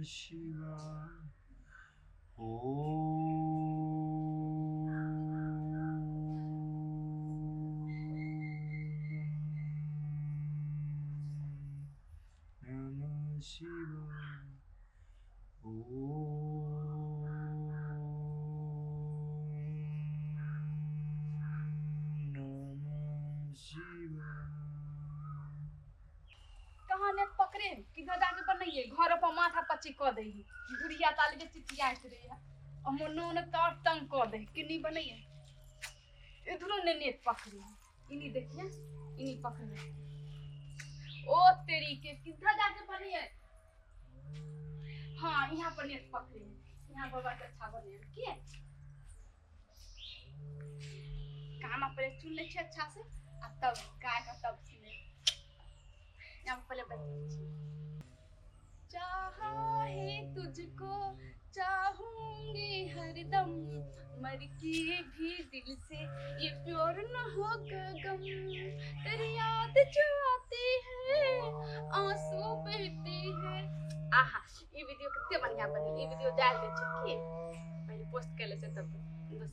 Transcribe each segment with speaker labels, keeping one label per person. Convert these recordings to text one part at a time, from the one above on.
Speaker 1: शिवाय। ओम नमः शिवाय। ओम नमः शिवाय।
Speaker 2: कहाँ ने पकड़े किधर जाके बनैये घर पर माथा पच्ची कऽ दै है बुढ़िया ताली के चिचियाइत रहे और मनो ने तर तंग कऽ दे कि नहीं बनैये इधरो ने नेट पकड़े इनी देखिए इनी पकड़े ओ तेरी के किधर जाके बनैये। हाँ यहाँ पर नेट पकड़े यहाँ पर बस अच्छा बने के काना पहले चुन ले छे अच्छा से आ तब गाय का तब सुने। यहाँ पर पहले बैठ छी। चाहा है तुझको चाहूंगी हरदम मर के भी दिल से ये प्यार न होगा गम तेरी याद जो आती है आंसू बहते हैं। आहा ये वीडियो कितने बढ़िया बनल ये वीडियो डाल दे छी की पहले पोस्ट कर ले से तब दोसर।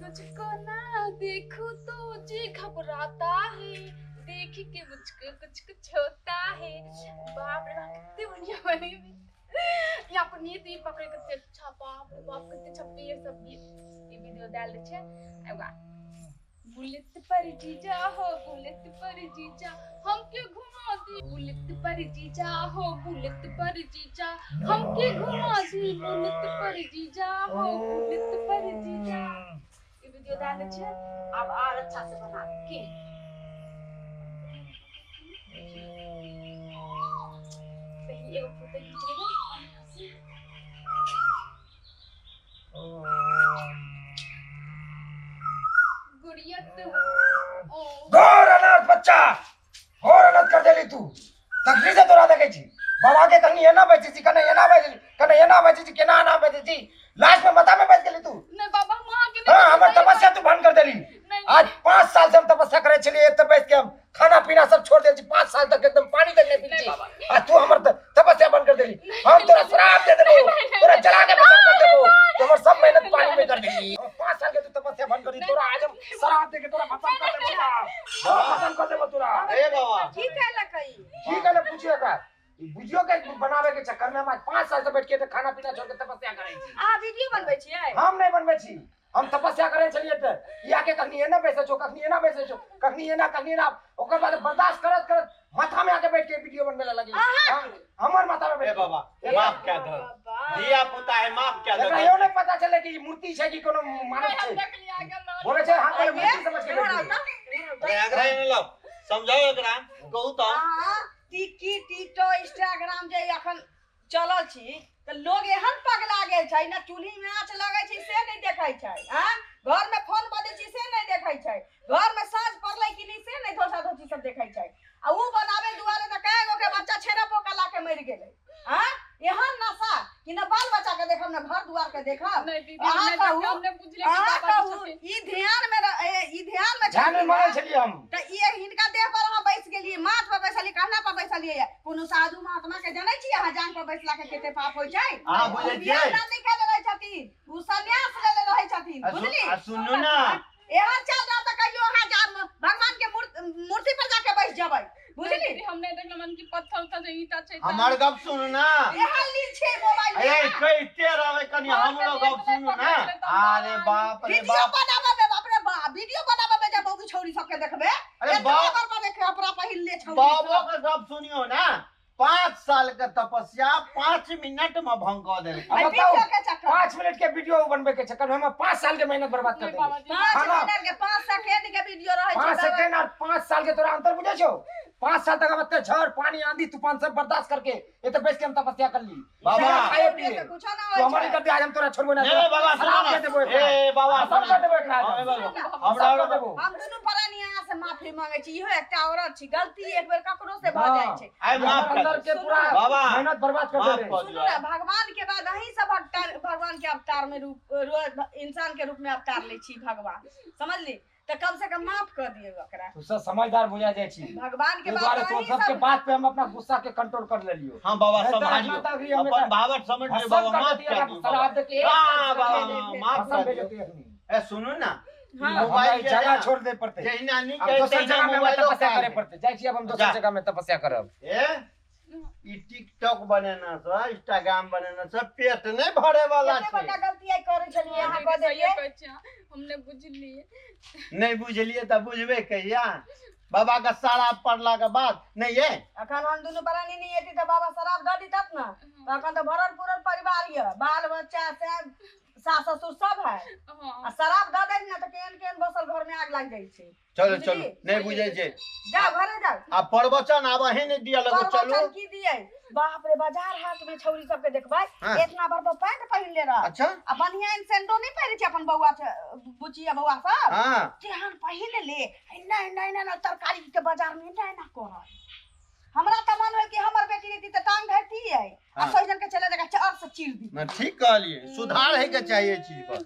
Speaker 2: तुझको ना देखूं तो जी घबराता है देख के मुझको कुछ कुछ होता है। बाप रे बाप कितने बढ़िया बनी यहाँ पर नीत भी पकड़े कितने अच्छा बाप रे बाप कितने अच्छा पेड़ सब भी ये वीडियो डाल दे छे। एगो बुलेट पर जीजा हो बुलेट पर जीजा हमके घुमा दी बुलेट पर जीजा हो बुलेट पर जीजा हमके घुमा दी बुलेट पर जीजा हो बुलेट पर जीजा। ये वीडियो डाल दे छे अब और अच्छा से बना के पहले एगो फोटो खींच लेबै। गुड़िया तो ओ
Speaker 3: घोर अनाथ बच्चा घोर अनाथ कर देली तू तकली से तोरा देखै छी बाबा के कखनी एना बैसै छी कने एना बैसै छी कने एना बैसै छी केना एना बैसै छी लास्ट में माथा में बैस गेली तू।
Speaker 2: नहीं बाबा हम अहाँ के
Speaker 3: हाँ हमर तपस्या तू भंग कर देली।
Speaker 2: नहीं
Speaker 3: आज 5 साल से हम तपस्या करै छलियै एतऽ बैस के हम खाना पीना सब छोड़ देल छी 5 साल तक एकदम पानी तक नहीं पी
Speaker 2: नहीं
Speaker 3: छी
Speaker 2: बाबा
Speaker 3: आ तू हमर तपस्या बंद कर देली। हम तोरा श्राप दे देबो तोरा जला के भस्म कर देबो तू हमर सब मेहनत पानी में कर देली। 5 साल के तू तपस्या बंद कर दी तोरा आज हम श्राप दे के तोरा भस्म कर देबो भस्म कर देबो तोरा।
Speaker 4: ए बाबा
Speaker 5: की कहलक ई
Speaker 3: की कहले पूछियो एकरा ई बुझियो के बनावे के चक्कर में हम आज 5 साल से बैठ के खाना पीना छोड़ के तपस्या करै छी।
Speaker 5: अहाँ वीडियो बनबै छियै?
Speaker 3: हम नहीं बनबै छी हम तपस्या करै छलियै तऽ ई आके कखनी एना बैसै छौ कखनी एना बैसै छौ कखनी एना कखनी एना ओकर बाद बर्दाश्त करत करत माथा में आके बैठ के वीडियो बनबै ला लगली।
Speaker 5: अहाँ
Speaker 3: हमर माथा में
Speaker 4: ए
Speaker 3: बैठ के।
Speaker 4: बाबा माफ कए दो धिया पुता है माफ कए दो।
Speaker 3: एकरा इहो नहीं पता चले कि ई मूर्ति छै कि कोनो मानव
Speaker 2: नहीं हम
Speaker 3: छै
Speaker 2: देख लिया आगे हम
Speaker 3: बोले छै हां पहले मूर्ति समझ के
Speaker 5: इम्हर
Speaker 3: बैठ
Speaker 5: आउ
Speaker 3: गेलै।
Speaker 5: तऽ, इम्हर आउ
Speaker 4: अरे
Speaker 5: तऽ।
Speaker 4: एकरा एने लाउ समझाओ एकरा कहू तऽ।
Speaker 5: अहाँ टिकी टिकटॉक इंस्टाग्राम जे अखन चलल छी तऽ लोग एहन पगला गेल छै ना चूल्ही में आँच लगै छै से नहि देखै छै आँ घर में फोन बजै छै से नहि देखै छै घर में साँझ पड़लै कि नहि से नहि धोसा धोसी सब देखै छै आ उ बनाबै दुआरे तऽ कए गो के बच्चा छेना पोका ला के मरि गेलै आँ एहन नशा कि ना बाल बच्चा के देखब ना घर दुआर के देखब।
Speaker 2: नहीं दीदी
Speaker 5: अहाँ
Speaker 2: हमने
Speaker 5: कहू
Speaker 2: देख हमने बुझले कि
Speaker 5: अहाँ
Speaker 2: बाबा जी
Speaker 5: कहू
Speaker 2: छथिन।
Speaker 5: ई ध्यान में ई ध्यान में
Speaker 3: ध्यान में
Speaker 5: छथिन
Speaker 3: मरल छलियै हम
Speaker 5: तऽ ई हिनका देह पर अहाँ बैस गेलियै माथ पर बैसलियै कहना पर बैसलियै कोनो साधु महात्मा के जनै छी अहाँ जान पर बैसला के कते पाप होइ छै?
Speaker 4: अहाँ
Speaker 5: ओ
Speaker 4: बुझै
Speaker 5: बियाह
Speaker 4: छियै?
Speaker 5: दान नहि केने रहै छथिन ओ सन्यास लेले रहै छथिन बुझली?
Speaker 4: आ सुनू ना
Speaker 5: एहन चल जाओ तऽ कहियो अहाँ जा भगवान के मूर्ति पर जाके बैस जेबै बुझली?
Speaker 2: दीदी हम नहीं देखल मन की पत्थर उत्थर जे ईटा छै
Speaker 4: हमर गप सुनू ना।
Speaker 5: एहन लीन छै मोबाइल
Speaker 4: अरे
Speaker 5: में
Speaker 4: कहिते रहबै कनी हमरो गप सुनू ना। अरे बाप रे
Speaker 5: वीडियो
Speaker 4: बाप
Speaker 5: बनाबे में बाप रे बाप वीडियो बनाबे में जब मौगी छौरी सबके देखबे
Speaker 4: अरे
Speaker 5: एतना
Speaker 4: बाप
Speaker 5: बड़ बड़ कपड़ा पहिरले छौरी
Speaker 4: बाबो
Speaker 5: सब
Speaker 4: के गप सुनियो ना 5 साल के तपस्या 5 मिनट में भंग कऽ देलकै।
Speaker 3: अब
Speaker 5: एहि
Speaker 3: बताउ
Speaker 5: वीडियो के चक्कर
Speaker 3: 5 मिनट के वीडियो बनबै के चक्कर में हम 5 साल के मेहनत बर्बाद कर
Speaker 2: नहीं
Speaker 3: देली।
Speaker 2: बाबा जी
Speaker 5: 5
Speaker 3: खाना
Speaker 5: मिनट के 5 सेकेंड के वीडियो रहै छै
Speaker 3: 5
Speaker 5: बाबा।
Speaker 3: सेकेंड और 5 साल के तोरा अंतर बुझै छौ? 5 साल तक हम एते झड़ पानी आंधी तूफान सब बर्दाश्त करके एते बैस के हम तपस्या कर ली
Speaker 4: बाबा
Speaker 3: बिना खाए
Speaker 5: वीडियो
Speaker 3: पिए
Speaker 5: से कुछो ना
Speaker 3: तू
Speaker 5: होइ
Speaker 3: हमर
Speaker 5: छै।
Speaker 3: कर दे आज हम तोरा छोड़बो ना
Speaker 4: नहीं बाबा सुनो
Speaker 3: शराब
Speaker 4: ना
Speaker 3: दे देबो एकरा
Speaker 4: ए बाबा
Speaker 3: खत्म
Speaker 4: सुनो
Speaker 3: कर देबो एकरा आज
Speaker 4: हाँ, ए
Speaker 3: हम
Speaker 4: बाबा
Speaker 3: सब
Speaker 4: हमरा
Speaker 3: कर देबो।
Speaker 5: हम दुनू प्राणी अहाँ से माफी मांगे छी इहो एकटा औरत छी गलती एक बेर ककरो से भऽ
Speaker 3: हाँ।
Speaker 5: जाइ छै।
Speaker 4: आइ माफ
Speaker 3: हमर
Speaker 4: कर
Speaker 3: अंदर
Speaker 4: दे
Speaker 3: के
Speaker 5: सुनू
Speaker 3: पूरा
Speaker 4: बाबा
Speaker 3: मेहनत बर्बाद कर
Speaker 4: माफ
Speaker 3: देले।
Speaker 4: कऽ
Speaker 5: सुनू
Speaker 4: दियौ
Speaker 5: ने भगवान के बाद अहीं सब अवतार भगवान के अवतार में रूप इंसान के रूप में अवतार लै छी भगवान समझली? त कम से कम माफ कर दियौ ओकरा।
Speaker 3: तू सब समझदार बुझा जाइ छी।
Speaker 5: भगवान के
Speaker 3: एहि
Speaker 5: बात
Speaker 3: दुआरे तो
Speaker 5: अहीं
Speaker 3: सबके
Speaker 5: सब
Speaker 3: बात पे हम अपना गुस्सा के कंट्रोल कर लेलियो।
Speaker 4: हाँ बाबा
Speaker 3: नहीं तो
Speaker 4: संभालियो
Speaker 3: अपना तो अभी हमें
Speaker 4: अपन भावट समझ लियो
Speaker 3: भस्म
Speaker 4: बाबा,
Speaker 3: कर
Speaker 4: माफ
Speaker 3: देती
Speaker 4: कर
Speaker 3: है,
Speaker 4: दियो
Speaker 3: शराब
Speaker 4: बाबा।
Speaker 3: दे के एक
Speaker 4: हाँ
Speaker 3: साल
Speaker 4: बाबा
Speaker 3: से
Speaker 4: माफ
Speaker 3: भस्म
Speaker 4: कर
Speaker 3: भेज
Speaker 4: दियो।
Speaker 3: देती अखनी।
Speaker 4: ए सुनू ना,
Speaker 5: हाँ।
Speaker 3: हमरा
Speaker 4: मोबाइल
Speaker 3: ई
Speaker 4: जे
Speaker 3: जगह
Speaker 4: है ना,
Speaker 3: छोड़ दे पड़ते।
Speaker 4: जहिना नीक
Speaker 3: अब
Speaker 4: है
Speaker 3: दोसर
Speaker 4: तहिना
Speaker 3: जगह में हमरा
Speaker 4: मोबाइलो
Speaker 3: तपस्या
Speaker 4: काज
Speaker 3: करे
Speaker 4: है।
Speaker 3: पड़ते। जाइ छी अब हम
Speaker 4: जा।
Speaker 3: दोसर जगह में तपस्या करब।
Speaker 4: ए ई टिकटॉक बनेना से इंस्टाग्राम बनेना से पेट नहीं भरे वाला
Speaker 5: कते
Speaker 4: छै।
Speaker 5: बड़का गलती आइ करै छलियै अहाँ
Speaker 2: हाँ,
Speaker 5: कऽ
Speaker 2: दीदी,
Speaker 5: देलियै।
Speaker 2: सहिए कहै छी अहाँ। हम नहि बुझलियै।
Speaker 4: नहीं बुझलिए तऽ बुझबे कहिया? बाबा के शराब पड़ला के बाद नहीं ये
Speaker 5: अखन हम दुनू प्राणी नहीं एती तऽ बाबा शराब दऽ दितत ना। तऽ अखन तऽ भरल पुरल परिवार यऽ, बाल बच्चा सब सास ससुर सब है।
Speaker 2: हाँ।
Speaker 5: आ शराब दऽ दै ने तऽ केहन केहन बसल घर में आग लागि जाइ छै।
Speaker 4: चलो चलो
Speaker 5: बुझली?
Speaker 4: नहीं बुझे छै।
Speaker 5: जाओ घरे जाओ।
Speaker 4: आ प्रवचन आब अहीं नहीं दिया लगो चलू।
Speaker 5: प्रवचन की दियै? बाप रे बाजार हाट में छौरी सबके देखबै
Speaker 4: हाँ।
Speaker 5: इतना बड़ बड़ पैंट पहिरले रह।
Speaker 4: अच्छा।
Speaker 5: आ बनियान सेंडो नहीं पहिरे छै अपन बौआ बुचिया बौआ सब।
Speaker 4: हाँ।
Speaker 5: तेहन पहिर ले एना एना एना एना तरकारी के बाजार में एना एना करय। हमरा तऽ मन होय कि हमर बेटी रहती तऽ टांग धरतियै आ
Speaker 4: हाँ।
Speaker 5: सोहिजन के चले जगह चर से चीर दी।
Speaker 4: ना ठीक कहलिए, सुधार है के चाहिए चीज पर।